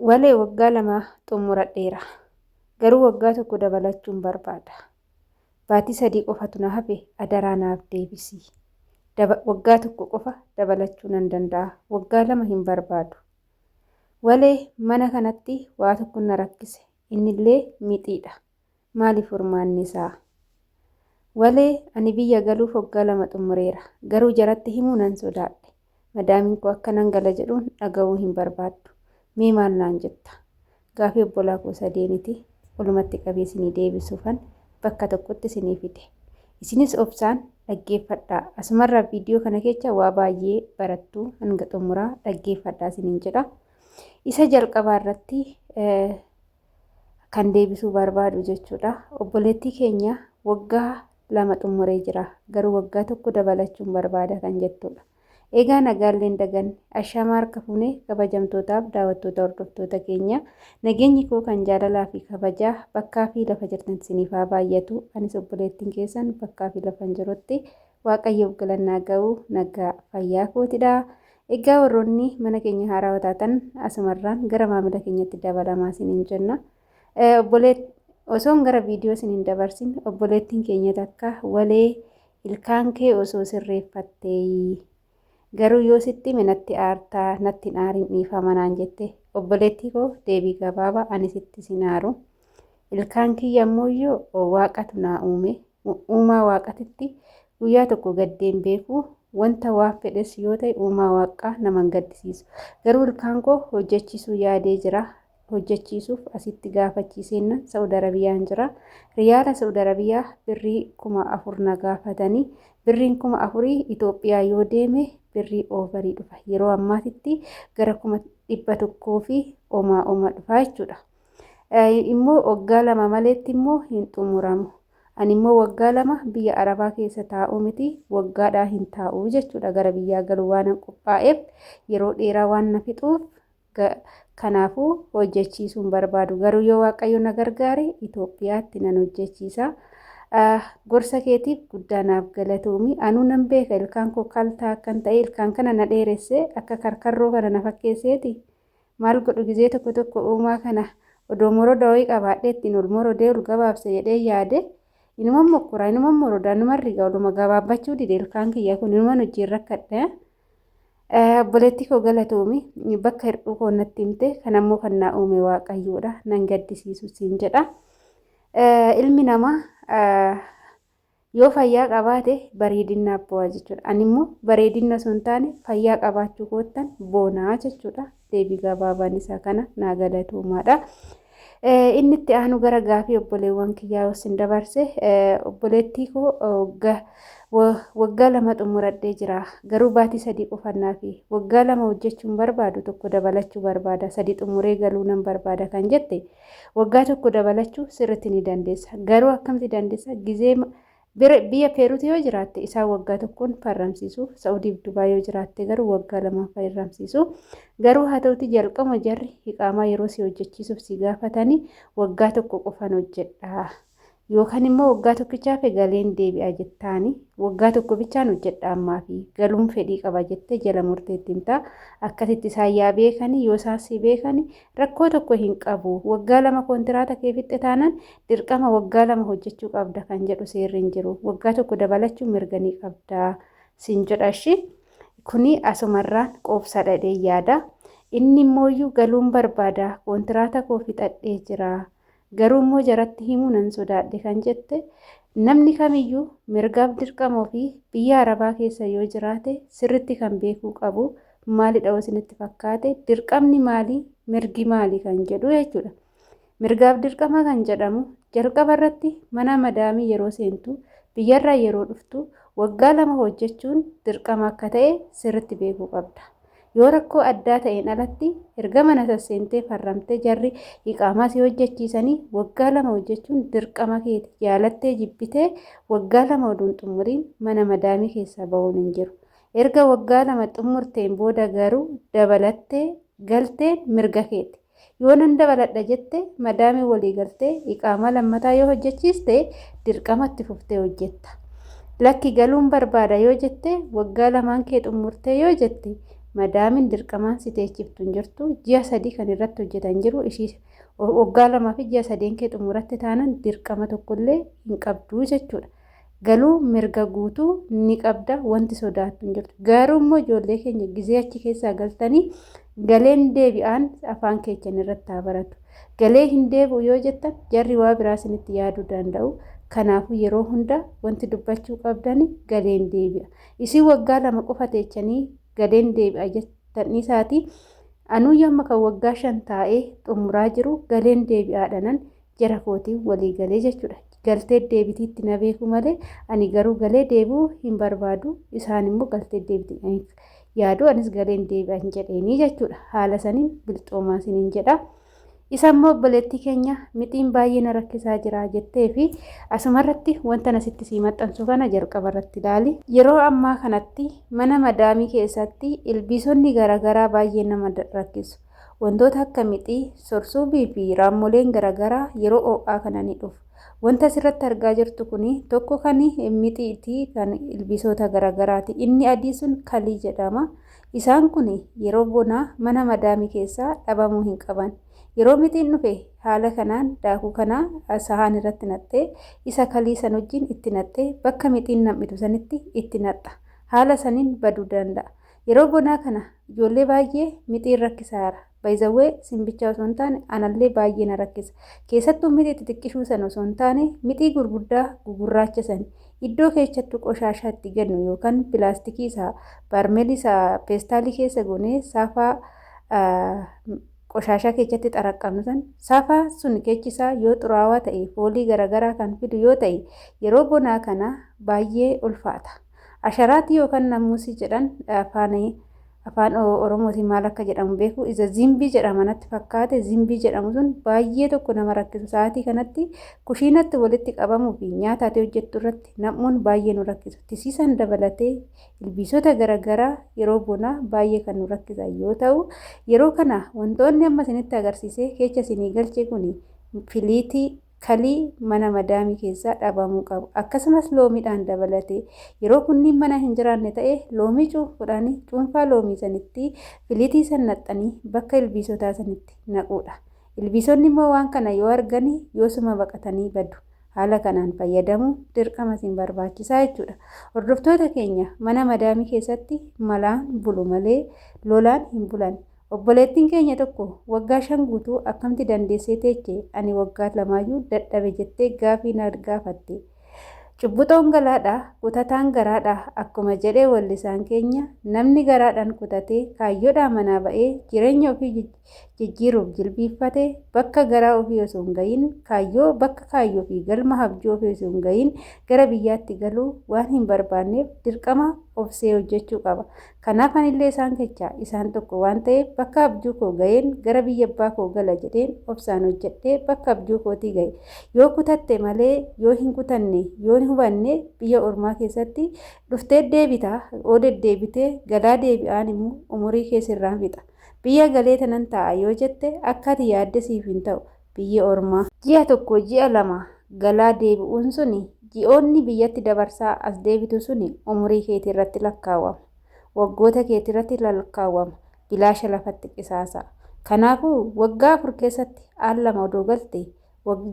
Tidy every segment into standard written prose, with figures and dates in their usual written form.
Walee waggaa 2 xummuradheera. Garuu waggaa 1 dabalachuun barbaada. Baatii 3 qofatu na hafe adaraa naaf deebisi. Daba waggaa 1 qofa dabalachuu nan danda'a. Waggaa 2 hin barbaadu. Walee mana kanatti waa tokko na rakkise. Innillee mixiidha. Maali furmaanni isaa? Walee ani biyya galuuf waggaa 2 xummureera. Garuu jaratti himuu nan sodaadhe. Madaamiin koo akka nan gala jedhuun dhaga'uu hin barbaaddu. Mee maal naan jetta? Gaafii obbolaa koo sadeeniti walumatti qabee isinii deebisuufan bakka tokkotti isinii fide. Isinis obsaan dhaggeeffadhaa. Asumarraa viidiyoo kana keessa waa baay'ee barattu hanga xumuraa dhaggeeffadhaa isiniin jedha. Isa jalqabaa irratti kan deebisuu barbaadu jechuudha. Obboleettii keenya waggaa 2 xumuree jira. Garuu waggaa 1 dabalachuun barbaada kan jettudha. Egaa nagaallee hin daganne. Ashamaa harka fuunee kabajamtootaaf daawwattoota hordoftoota keenya. Nageenyi koo kan jaalalaa fi kabajaa bakkaa fi lafa jirtan isiniif haa baay'atu. Anis obboleettiin keessan bakkaa fi lafan jirutti Waaqayyoof galannaa ga'u nagaa fayyaa kootidha. Egaa warroonni mana keenya haarawaa taatan asumarraan gara maamila keenyatti dabalamaa isiniin jenna. Obboleet osoon gara viidiyoo isin hin dabarsin obboleettiin keenya takka walee ilkaan kee osoo sirreeffattee garuu yoo sitti hime natti aartaa natti hin aarin dhiifama naan jette obboleettii koo deebii gabaabaa ani sitti sin aaru. Ilkaan kiyya ammoo waaqatu naa uume Uumaa Waaqatitti guyyaa tokko gaddee hin beeku. Wanta waan fedhes yoo ta'e uumaa Waaqqaa nama hin gaddisiisu. Garuu ilkaan koo hojjechiisuu yaadee jira. Hojjechiisuuf asitti gaafachiiseennan Sa'ud Arabiyaan jira. Riyaala Sa'ud Arabiyaa birrii 4000 na gaafatanii. Birriin 4000 Itoophiyaa yoo deeme birrii oovarii dhufa. Yeroo ammaatitti gara 100,000 fi omaa oma dhufa jechuudha. Immoo waggaa 2 maleetti immoo hin xumuramu. Ani immoo waggaa 2 biyya Arabaa keessa taa'uu miti waggaadhaa hin taa'u jechuudha. Gara biyyaa galuu waanan qophaa'eef yeroo dheeraa waan na fixuuf kanaafuu hojjechiisuu hin barbaadu. Garuu yoo Waaqayyo na gargaare Itoophiyaatti nan hojjechiisa. Gorsa keetiif guddaa naaf galatoomi. Anuu nan beeka ilkaan koo kaltaa akkan ta'e ilkaan kana na dheeresse akka karkarroo kana na fakkeesseeti. Maal godhu gizee tokko tokko uumaa kana odoo moroda wayii qabaadhee ittiin ol morodee ol gabaabsa jedhee yaade inuman mokkora inuman moroda inuman riga oluma gabaabbachuu dide ilkaan kiyya kun inuman hojiin rakkadhe. Obboleettii koo galatoomi bakka hir'uu koo natti himte kan ammoo kan naa uume waaqayyoodha nan gaddisiisu siin jedha. Ilmi namaa Yoo fayyaa qabaate bareedinnaaf boo'a jechuudha. Ani immoo bareedinna osoo hin taane fayyaa qabaachuu koottan boonaa jechuudha. Deebii gabaabaan isaa kana naa galatoomaadha. Inni itti aanu gara gaafii obboleewwan kiyyaa yoo isin dabarse obboleettii koo waggaa 2 xumuradhee jira. Garuu baatii 3 qofan naafi. Waggaa 2 hojjechuun barbaadu tokko dabalachuu barbaada. 3 xumuree galuu nan barbaada kan jette Waggaa tokko dabalachuu sirritti ni dandeessa. Garuu akkamti dandeessa? Gizee bira biyya Peeruuti yoo jiraatte isaan waggaa tokkoon farramsiisu. Sa'udiif Dubaay yoo jiraatte garuu waggaa lamaan farramsiisu. Garuu haa ta'uti jalqabuma jarri hiqaamaa yeroo si hojjechiisuuf si gaafatanii waggaa tokko qofan hojjedha. Yookaan immoo waggaa tokkicha hafe galeen deebi'a jettaani. Waggaa tokko bichaan hojjedha ammaafi galuun fedhii qaba jettee jala murtee itti himta. Akkasitti isaan yaa beekani yoo isaan si beekani rakkoo tokko hin qabu. Waggaa 2 koontiraata kee fixxe taanaan dirqama waggaa 2 hojjechuu qabda kan jedhu seerri hin jiru. Waggaa tokko dabalachuu mirga ni qabda siin jedha ishi. Kuni asumarraan qoobsadha jedhee yaada. Inni immooyyuu galuun barbaada koontiraata koo fixadhee jira. Garuu immoo jaratti himuu nan sodaadhe kan jette namni kamiyyuu mirgaaf dirqama ofii biyya arabaa keessa yoo jiraate sirritti kan beekuu qabu maalidha yoo isinitti fakkaate dirqamni maali mirgi maali kan jedhu jechuudha. Mirgaaf dirqama kan jedhamu jalqaba irratti mana madaamii yeroo seentu biyyarraa yeroo dhuftu waggaa 2 hojjechuun dirqama akka ta'e sirritti beekuu qabda. Yoo rakkoo addaa ta'een alatti erga mana sasseentee farramtee jarri iqaamaa si hojjechiisanii waggaa 2 hojjechuun dirqama keeti. Jaalattee jibbitee waggaa 2 oduu hin xumuriin mana madaamii keessaa bahuun hin jiru. Erga waggaa 2 xumurteen booda garuu dabalattee galteen mirga keeti. Yoo nan dabaladha jette madaamiin walii galtee iqaamaa lammataa yoo hojjechiiste dirqama itti fuftee hojjetta. Lakki galuun barbaada yoo jette waggaa lamaan kee xummurtee yoo jette Madaamin dirqamaan si teechiftu hin jirtu. Ji'a 3 kan irratti hojjetan jiru. Ishii waggaa 2 fi ji'a 3 kee xumuratte taanan dirqama tokkollee hin qabdu jechuudha. Galuu mirga guutuu ni qabda wanti sodaattu hin jirtu. Garuu immoo ijoollee keenya gizee achi keessaa galtanii galeen deebi'aan afaan keechan irratti haa baratu. Galee hin deebi'u yoo jettan jarri waa biraa isinitti yaaduu danda'u. Kanaafuu yeroo hunda wanti dubbachuu qabdani galeen deebi'a. Isin waggaa 2 qofa teechanii galeen deebi'a jettan dhiisaati. Anuu amma kan waggaa 5 taa'ee xumuraa jiru galeen deebi'aadhanan jara kootiin walii galee jechuudha. Galtee deebitiitti na beeku malee ani garuu galee deebi'uu hin barbaadu. Isaan immoo galtee deebitii yaadu anis galeen deebi'an jedheenii jechuudha. Haala saniin bilxoomaa isiniin jedha. Isa immoo obboleettii keenya mixiin baay'ee na rakkisaa jira jettee fi asumarratti wanta nasitti sii maxxansu kana jalqaba irratti ilaali. Yeroo ammaa kanatti mana madaamii keessatti ilbiisonni garaagaraa baay'ee nama rakkisu. Wantoota akka mixii, sorsuubii fi raammoleen garaagaraa yeroo ho'aa kana ni dhufu. Wanta asirratti argaa jirtu kun tokko kan mixiiti kan ilbiisota garaagaraati. Inni adii sun kalii jedhama. Isaan kun yeroo bonaa mana madaamii keessaa dhabamuu hin qaban. Yeroo mixiin dhufe haala kanaan daakuu kana sahaan irratti naqxee isa kalii san wajjin itti naqxee bakka mixiin nam'itu sanitti itti naqxa. Haala saniin baduu danda'a. Yeroo bonaa kana ijoollee baay'ee mixiin rakkisaara. Bayizawwee simbichaa osoo hin taane anallee baay'ee na rakkisa. Keessattuu mixii xixiqqishuu sana osoo hin taane mixii gurguddaa gugurraacha sani iddoo keessattuu qoshaashaa itti gannu yookaan pilaastikii isaa baarmeelii isaa peestaalii keessa goonee saafaa qoshaashaa keessatti xaraqqabnu san saafaa sun keechi isaa yoo xuraawaa ta'e foolii garaagaraa kan fidu yoo ta'e yeroo bonaa kana baay'ee ulfaata. Asharaatii yookaan namuusii jedhan afaan Oromootiin maal akka jedhamu beeku isa zimbii jedhama natti fakkaate. Zimbii jedhamu sun baay'ee tokko nama rakkisu. Sa'aatii kanatti kushiinatti walitti qabamuu fi nyaata ati hojjettu irratti nam'uun baay'ee nu rakkisu. Tisiisan dabalatee ilbiisota garaagaraa yeroo bonaa baay'ee kan nu rakkisan yoo ta'u, yeroo kana wantoonni amma isinitti agarsiisee keessa isinii galche kun filiitii kalii mana madaamii keessaa dhabamuu qabu. Akkasumas loomiidhaan dabalatee yeroo kunniin mana hin jiraanne ta'e loomii cuunfuudhaan cuunfaa loomii sanitti filiitii san naqxanii bakka ilbiisotaa sanitti naquudha. Ilbiisonni immoo waan kana yoo argani yoosuma baqatanii badu. Haala kanaan fayyadamuu dirqama isin barbaachisaa jechuudha. Hordoftoota keenya, mana madaamii keessatti malaan bulu malee lolaan hin bulan. Obboleettiin keenya tokko waggaa 5 guutuu akkamti dandeessee teeche, ani waggaa lamaayyuu dadhabe jettee gaafii na gaafatte. Cubbuxoon galaadha, kutataan garaadha akkuma jedhee wallisaan keenya, namni garaadhaan kutatee kaayyoodhaa manaa ba'ee jireenya ofii jijjiiruuf jilbiiffate bakka garaa ofii osoo hin gahin kaayyoo bakka kaayyoo fi galma habjuu ofii osoo hin gahin gara biyyaatti galuu waan hin barbaanneef dirqama obsee hojjechuu qaba. Kanaaf anillee isaan kechaa isaan tokko waan ta'eef bakka abjuu koo ga'een gara biyya abbaa koo gala jedheen obsaan hojjedhee bakka abjuu kootii ga'e. Yoo kutatte malee yoo hin kutanne, yoo hin hubanne biyya ormaa keessatti dhuftee deebita, yoo deddeebitee galaa deebi'aan immoo umurii kee sirraan fixa. Biyya galee tanan taa'a yoo jette akka ati yaadde siif hin ta'u biyyi ormaa. Ji'a tokko ji'a lama galaa deebi'uun suni ji'oonni biyyatti dabarsaa as deebitu suni umurii keetii irratti lakkaawama. Waggoota keetii irratti lakkaawama. Bilaasha lafatti qisaasa'a. Kanaafuu waggaa 4 keessatti al lama odoo galte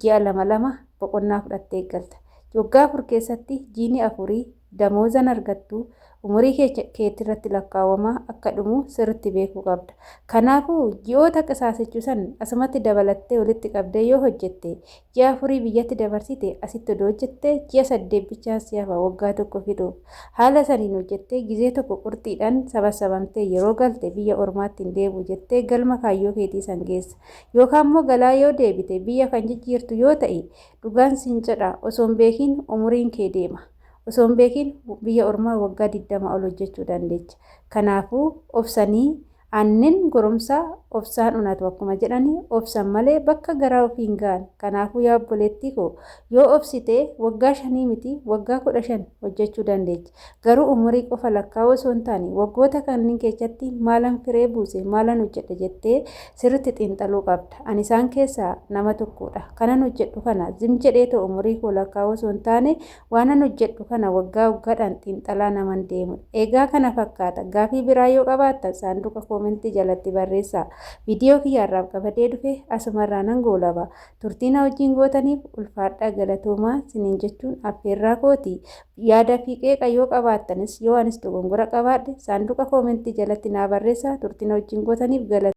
ji'a lama lama boqonnaa fudhattee galta. Waggaa 4 keessatti jiini afurii damoozan argattu umurii keetii irratti lakkaawama akka dhumu sirriitti beekuu qabda. Kanaafuu ji'oota qisaasechuu san asumatti dabalattee walitti qabdee yoo hojjette ji'a afurii biyyatti dabarsite asitti odoo hojjette ji'a 8 bichaa si hafa waggaa tokko fixuuf. Haala saniin hojjettee gizee tokko qurxiidhaan sabassabamtee yeroo galte biyya ormaatti hin deebi'u jettee galma kaayyoo keetii san geessa. Yookaan immoo galaa yoo deebite biyya kan jijjiirtu yoo ta'e dhugaan siin jedha osoo hin beekin umuriin kee deema. Osoo hin beekin biyya ormaa waggaa 20 ol hojjechuu dandeecha. Kanaafuu obsanii Aannan goromsaa obsaan unatu akkuma jedhani obsan malee bakka garaa ofii hin ga'an. Kanaafuu yaa obboleettii koo yoo obsite waggaa shanii miti waggaa 15 hojjechuu dandeecha. Garuu umurii qofa lakkaa'uu osoo hin taane waggoota kanneen keessatti maalan firee buuse maalan hojjedhe jettee sirriitti xiinxaluu qabda. Ani isaan keessaa nama tokkodha. Kanan hojjedhu kana zim jedheetoo umurii koo lakkaa'uu osoo hin taane Waanan hojjedhu kana waggaa waggaadhaan xiinxalaa naman deemudha. Egaa kana fakkaata. Gaafii biraa yoo qabaattan saanduqa koomentii jalatti barreessaa. Viidiyoo kiyya har'aaf qabadee dhufe asumarraa nan goolaba. Turtii na wajjin gootaniif ulfaadhaa galatoomaa siniin jechuun affeerraa kooti. Yaada fi qeeqa yoo qabaattanis yoo anis dogongora qabaadhe saanduqa koomentii jalatti naa barreessaa. Turtii na wajjin gootaniif galatoomaa.